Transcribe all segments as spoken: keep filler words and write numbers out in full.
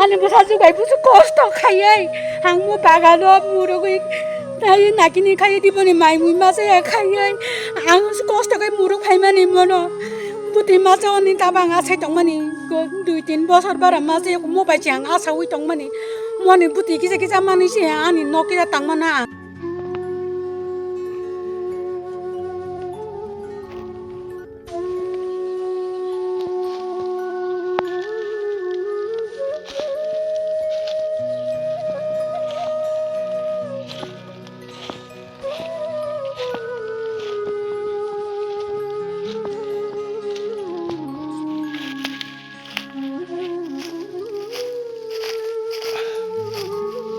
Ani bwsajwk bai busu kosto khaiwi ang mo bagano murugwi nai nakini khai diboni mai mui masa ya khaiwi ang kosto khai muruk phaimani mono. Buti masa oni tabang asai tongmani dui tin bosor bara masa ya mo bai chang asawi tongmani moni buti kisa kisa mani se ani nok kisa tangmana.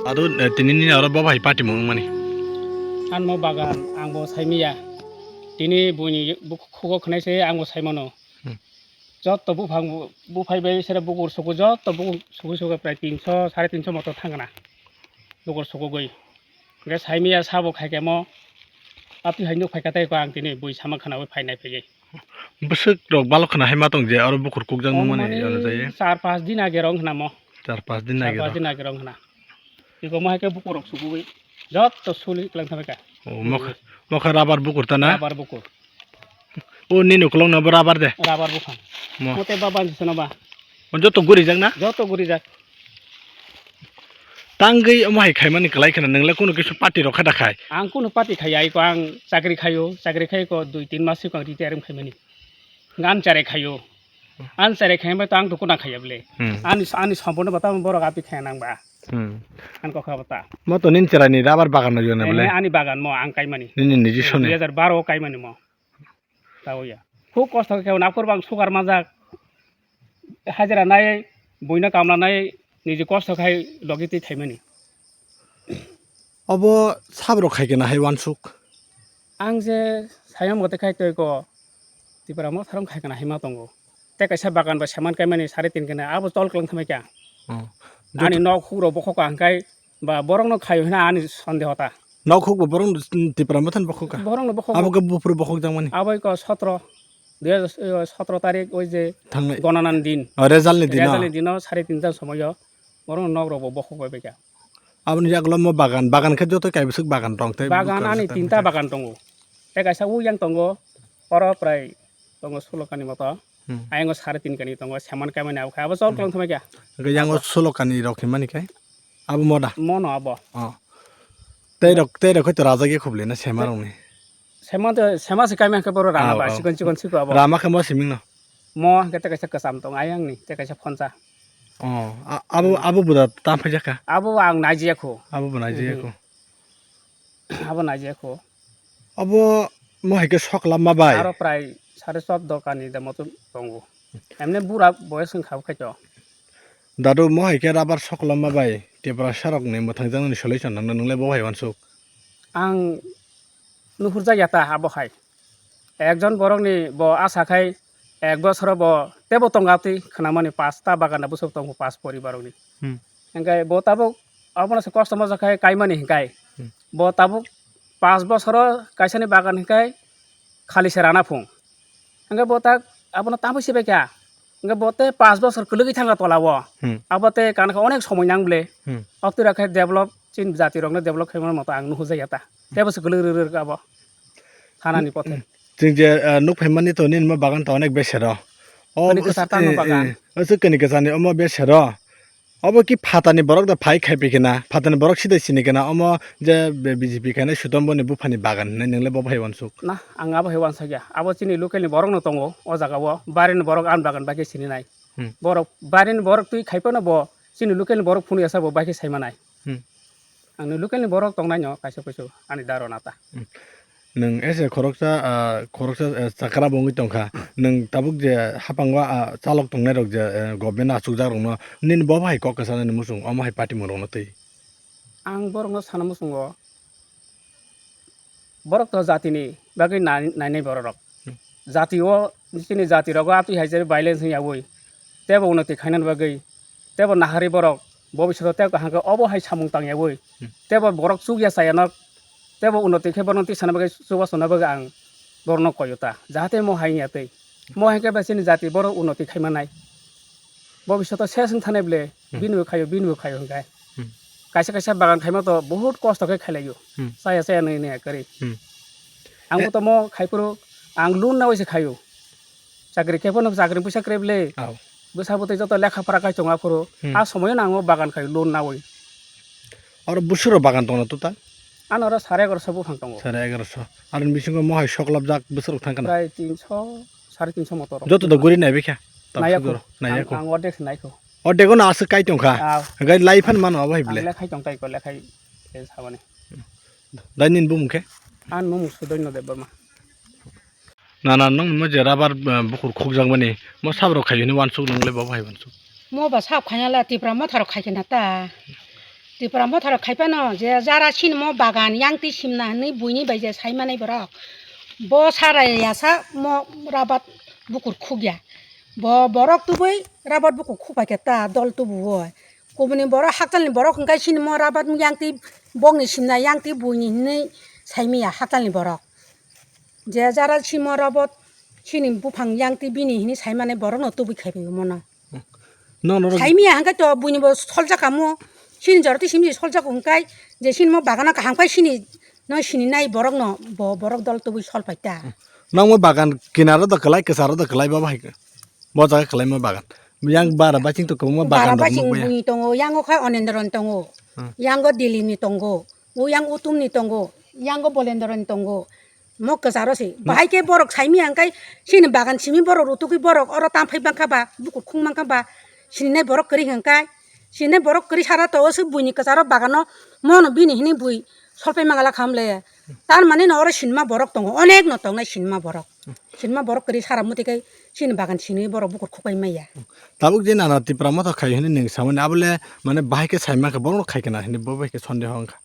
Ado, eh, tini nini oro bo bai party mung mani. Ang mo bagan, ang bo saimiya. Tini buini bukhugo khwnai se ang bo saimano. Hmm. Jotto buphang bu-, buphai bai sere bukur suku jotto bukur suku suku prai tinso, sare tinso moto thangna. Bukur sukugwi. Hwnkhe saimiya sabo khaikhe mo. Atwi hai nuk phaikha tei ko ang tini bui sama khwnawi phainai phaiwi. Bwswk rok balok khwna hai ma tong je aro bukur kukjak nung mani. Ono jai. Char pas din age rong khwna mo. Char pas din age rong khwna. Iko mo hai khe bukur rok sukugwi jotto suli klang thamai kha. O mokha, mokha rabar bukur ta na? Rabar bukur. O nini ukulok no bo rabar de? Rabar buphang. Mo. Mote ba bansi sano ba. O joto gurijak na? Joto gurijak. Tangwi omo hai khaimani kwlai kheno, nwngle kunu kisu party rok kha da khai? Ang kunu party khaiya, iko ang chakri khaio, chakri khai ko dui tin mas siko ang retire wng khaimani. Ang chare khaio. Ang chare khaimani to ang to kuna khaiya bole. Hmm. Ani, ani sompono bata borok api khaya nang ba. Hmm. Ang kokha bata. Mo to nin chera ni rabar bagan no yone bole? Ani bagan mo ang kaimani. Nini niji sone? Dui hajar baro o kaimani mo. Tao ya. Khub kosto khe naphur bang sugar manjak. Hajira nai, buino kamla nai, niji kosto khai logi twi khaimani. Obo sabrok khai kena hai wansuk. Ang je sayang mote khai twi ko Tipra Motha rok khai kena hai ma tongo. Tei kaisa bagan bai saman kaimani sari tin kena abo chol kwlang thamai kha. Oh. Ani nok huk rok bokhok ang khai Ba borokno khaio hwnwi ani sondeho ta. Nok hukbo borokno Tipra Motha ni bokhok kha? Borokno bokhok. Abo khe buphuru bokhok jakmani? Abo iko sotro, dui hajar sotro tarik oi je thangnai gonanan din. O, result ni dino? Result ni dino sare tinta somoyo borokno nok rokbo bokhok bai bai kha. Aboni yagulo mo bagan, bagan khe joto kaibwswk bagan tong tei. Bagan ani tinta bagan tongo. Tei kaisa uyang tongo, oro prai tongo sulo kani moto. Hmm. Ayang o sare tin kani tongo, seman kaimani abo khe abo chol kwlang thumai kha. Hwnkhe yang o sulo kani rok hinmani khe? Abo moda? Mono abo. Oh. Tei rok, tei rok hoi to rajak ya khuble na sema rok ni? Sema to, sema se kaimani khe boro rama ba, oh, chikon chikon siko abo. Rama khe mo siming no? Mo hwnkhe tei kaisa kwcham tong ayang ni, tei kaisa phonsa. Oh, a-, abo, abo buda tam phai jakha? Abo ang naijiya kho. Abo bo naijiya kho. Abo naijiya kho. Abo mo hai khe sokla ma bai? Aro prai sare chordo kani da moto tongo. Emne bura boyes wng kha bo khai to. Dadu mo hai khe rabar sokla ma bai Tiprasa rok ni mwthang jang ni solution nang nang le bo hai wansuk. Ang nuhur jak ya ta abo hai. Ekjon borok ni bo asa khai ek bosoro bo tebo tonga twi khwnamani pasta bagan da bwswk tongo pas poribar rok ni. Hmm. Hingkai bo tabuk abono se kosto moja khai kaimani hingkai. Hmm. Bo tabuk pas bosoro kaisani bagan hingkai khali se rana phung. Hingke bo tak abono tamo sibai kha. Hingke bo te pas bosor kwlwgwi thangkha tola o. Hmm. Abo te kana khe onek somoi nang ble. Hmm. Obtwi rok khe develop, chini jati rokno develop khaimani moto ang nuhujak ya ta. Tei bo se kwlwk rwk rwk abo. Thanani pothe. Chwng je, eh, nuk phaimani to nini mo bagan to onek besero. O bini kwchar tangma bagan. Eh, eh, o chwk kani kwcharni omo besero. Obo ki phatani borok da phai khai pi kena, phatani borok sidai sini kena, omo je B J P khainai Sutombo ni buphani bagan hinwi nwngle bo bahai wansuk. Na, ang abo hai wansakya. Abo chini local ni borok no tongo o jaga o, baire ni borok ani bagan bai khe sini nai. Hmm. Borok baire ni borok twi khai phano bo chini local ni borok phunuk ya sa bo bai khe sai manai. Hmm. Ang ni local ni borok tong nai no kaisa kuisu ani daro nata. Hmm. Nwng ese khoroksa, ah, khoroksa, eh, chakra bo wngwi tongkha. Nwng tabuk je haphango, ah, chalok tongnairok je, eh, government achukjakrokno nini bo bahai kok kwchanani muchung, omo hai party mungrokno twi? Ang borokno sana muchungo, borok to jatini bagwi nai-, nainai bororok. Hmm. Jatio chini jatirogo atwi hai je violence wngyawi tebo unnoti khainani bagwi tebo nahari borok bobishoto tei kaham khe obo hai samung tangyawi, hmm, tebo borok chukya chaya nok, tebo unnoti khe borokno tisana bagwi, chubachu na bagwi ang borokno koi o ta, jahate mo hai wngya twi. Mo hai khe bai chini jati borok unnoti khai manai. Bobishoto ses wng thanai ble, hmm, bini bo khaio, bini bo khaio hwnkhe. Hmm. Kaisa kaisa bagan khaima to bahut kosto khe khailaio. Hmm. Chaya chaya nai nai kwrwi. Hmm. Ang bo tomo khaiphuru ang loan nawi se khaio. Chakri khe phano chakri puisa kwrwi ble. Aw. Bwsa bwtwi joto lekha pora kai chonga phuru. Hmm. A somoyo no ang o bagan khaio loan nawi. Oro bwswk rok bagan tongna tuta? Ano oro sare egaroso buphang tongo. Sare egaroso. Aro bisingo mohai soklapjak bwswk rok thang kana? Prai tinso, sare tinso motor rok. Joto da guri nai bikha? Naiya ko. Naiya ko. Ang, ang ordek se nai ko. Ordek no aswk kai tongkha. Aw. Gai lai phan mano abo hai ble. Ang lekhai tong tai ko, lekhai sabani. Dai nini bumung khe? Ang bumung Sudoino Debbarma. Nana nwng mo je rubber, eh, bukur khukjakmani, mo sab rok khai hwnwi uansuk, nwng le bo bai uansuk. Mo ba sab khaina la Tipra Motha rok khai khe na ta. Tipra Motha rok khai phano je jara sini mo bagan yang twi simna hwnwi buini bai je sai manai borok. Bo sarai ya sa mo rubber bukur khukya. Bo borok tubui rubber bukur khuk pai khe ta dol tubu o. Kubuni borok hakchalni borok hwnkhe sini mo rubber yang twi bokni simna yang twi buini hwnwi sai manya hakchalni borok. Je jara simo rubber sini buphang yang twi bini hwnwi sai mani borokno tubui khai phaio mono. Nono rok. Sai manya hwnkhe to buini bo soljak kamo. Sini jora twi simi soljak hwnkhe je sini mo bagano kaham khai sini no sini nai borokno bo borok dol tubui sol pai ta. Nang mo bagan kinaro da kwlai, kwcharo da kwlai, bo bahai khe. Bo jaga kwlai mo bagan. Yang bara baching to kwbangma bagan rok nukmaya. Bara baching buini tongo, yango khai Onendron tongo. Hmm. Yango Dilini tongo. O yang Utumni tongo. Yango Bolendroni tongo. Mo kwcharo se. Hmm. Bahai khe borok saimi hwnkhe sini bagan simi borok rutugwi borok oro tamphai bangkha ba, bukur khung bangkha ba, sininai borok kwrwi hwnkhe, sininai borok kwrwi sara to o se buini kwcharo bagano mono bini hwnwi bui solpai mangala khamle. Tar mani no oro sinma borok tongo, onek no tongnai sinma borok. Sinma borok kwrwi sara muti kai sini bagan sini borok bukur khupai maya. Tabuk je nana Tipra Motha khai hwnwi nwng samani abole mane bahai khe sai mankha borok khai kana hwnwi bo bai khe sondeho wngkha.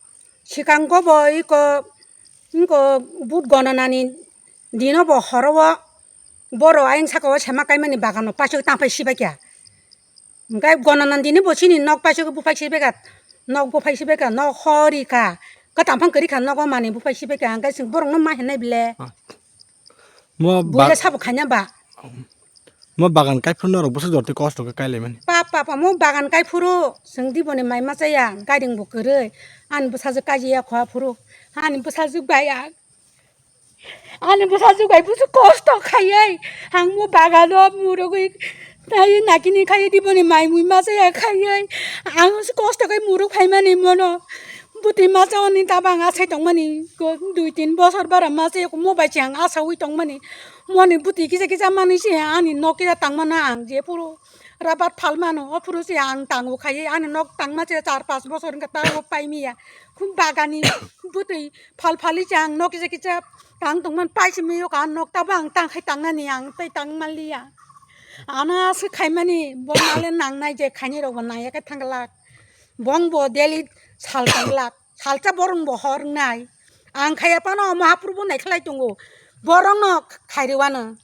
Sikango bo iko, iko vote gonanani dino bo horo o boro ayang saka o sema kaimani bagano paisok tangpai sibaikha. Hingke gonanani dini bo chini nok paisok buphai sibaikha, nok buphai sibaikha, nok horikha, kwtam phang kwrwikha nogo manwi buphai sibaikha, hingke chwng borokno ma hinai bile. Ah. Mo buya ba-, sabo khaina ba. Mo bagan kaiphuru norok bwswk jorti kosto khe kailaimani. Pa, pa, pa, mo bagan kaiphuru, chwng diboni mai machaya, gaiding bo kwrwi, ani bwsajwk kaijaya kho aphuru, ani bwsajwk bai ang, ani bwsajwk bai bwswk kosto khaiwi, ang mo bagano murugwi, tai nakini khaiwi diboni mai mui machaya khaiwi, ang kosto khe muruk phaimani mono, bwtwi machani tabang asai tongmani, dui tin bosor bara machaya mo bai se ang asaui tongmani. Moni bwtwi kisa kisa manwi se ani nok kisa tangmano ang je phuru rabat phalmano, o phuru se ang tango khaiwi ani nok tangma se char pas bosor wngkha ta o paimaya. Khum bagani bwtwi phal phali se ang nok kisa kisa tang tongmani paisimiyo ka nok tabo ang tang khai tangnani ang tei tang manliya. Ano aswk khaimani bo nale nangnai je khainai rokbo nangya khe thang glak. Bong bo daily sal tang glak. Salsa borong bo hor wngnai. Ang khaiya phano omo haphuru bo naikhlai tongo. Borokno khairwano.